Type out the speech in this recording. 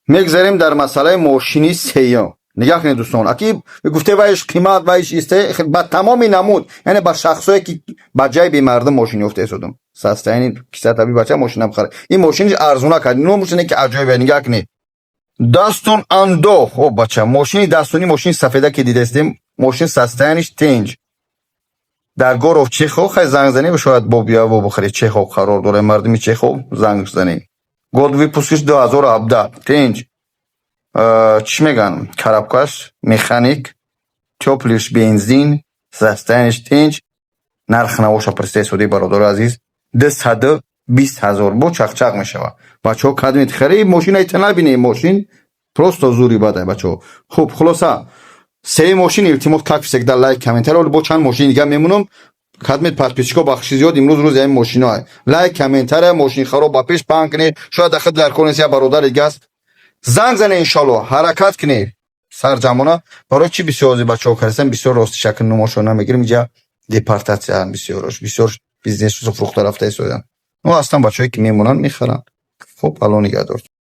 Мегзарем дар масъалаи мошини сеюм. Нигаҳ кунед, дӯстон, аки гуфте, вайш қимат, вайш исте ба тамоми намуд, яъне ба шахсое, ки ба ҷайби мардум мошин ёфта истодум. Состояние кисатаби бача мошина бихара. Ин мошиниш арзуна кард, но мошине, ки аҷоибе. Нигаҳ кунед, Дастон Андо. О бача, мошини Дастони, мошини сафеда, ки дидестем, мошин состояние ш тинҷ. Дар город Чехов. Хай, занг занем, шояд бо бия бухари. Чехов қарор дорем, мардуми Чехов, занг занем. Год выпуск иш 2017, тинҷ. Чӣ меган, коробка ш механик, тёплый ш бензин, состояние ш тинҷ. Нарх навоша пурсида суди, бародари азиз, 220 000, бо чақчақ мешавад. Бачаҳо, кадмед хари мошина, ита набинем, мошин просто зури бадай, бачаҳо. Хуб, хулоса, сеи мошин. Илтимос, как всегда, лайк, комментарий. Бо чанд мошини дига мемонам. Кадмед, подписчик о, бахши зиёд. Имрӯз рӯзи ҳамин мошино. Лайк, комментария, мошинхаро ба пеш паҳн кунед. Шояд дахл дар кор нест, я бародари дига аст, занг зане. Иншолло, ҳаракат кунед сарҷамона. Барои чӣ бисёр ози бачаҳо кардастан? Бисёр рости шакл нумошо намегирим. Иҷа депортация, бисёрош, бисёр бизнесу фурӯхта рафта истодан. Ну, ҳастан бачаҳое, ки мемонанд, мехаранд. Хуб, Алло нигаҳдор.